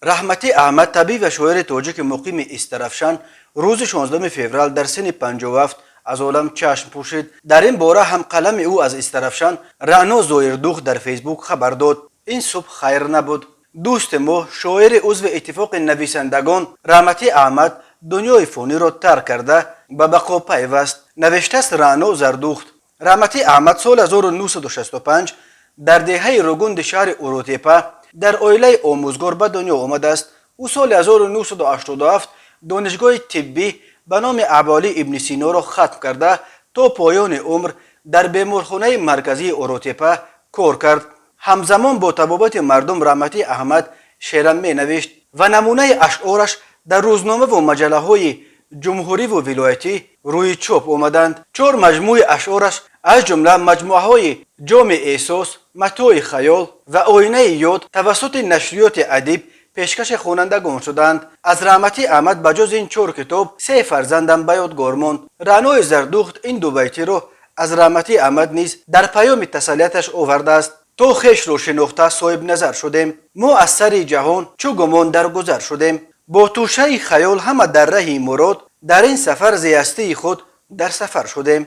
Раҳматӣ Аҳмад, табиб ва шоири тоҷики муқими Истарафшан, рӯзи 16 феврал дар синни 57 аз олам чашм пӯшид. Дар ин бора ҳамқалами ӯ аз Истарафшан Раъно Зоирдухт дар Фейсбук хабар дод. Ин субҳ хайр набуд. Дӯсти мо, шоири узви Иттифоқи нависандагон Раҳматӣ Аҳмад дунёи фониро тарк карда, ба бақо пайваст, навиштааст Раъно Зардухт. Раҳматӣ Аҳмад соли 1965 дар деҳаи Ругунди шаҳри Уротепа дар оилаи омӯзгор ба дунё омадааст. Ӯ соли 1987 донишгоҳи тиббӣ ба номи Абуалӣ ибни Синоро хатм карда, то поёни умр дар беморхонаи марказии Уротепа кор кард. Ҳамзамон бо табобати мардум Раҳматӣ Аҳмад шеърам менавишт ва намунаи ашъораш дар рӯзномаву маҷаллаҳои ҷумҳуриву вилоятӣ рӯи чоп омаданд. Чор маҷмӯи ашъораш, аз ҷумла маҷмӯаҳои «Ҷоми эҳсос», «Матои хаёл» ва «Оинаи ёд», тавассути нашриёти «Адиб» пешкаши хонандагон шуданд. Аз Раҳматӣ Аҳмад ба ҷуз ин чор китоб се фарзандам ба ёдгор монд. Раънои Зардухт ин дубайтиро аз Раҳматӣ Аҳмад низ дар паёми тасаллияташ овардааст: То хешро шинохта соҳибназар шудем, мо аз сари ҷаҳон чӯ гумон дар гузар шудем. Бо тӯшаи хаёл ҳама дар раҳи мурод, дар ин сафар зи ҳастии худ дар сафар шудем.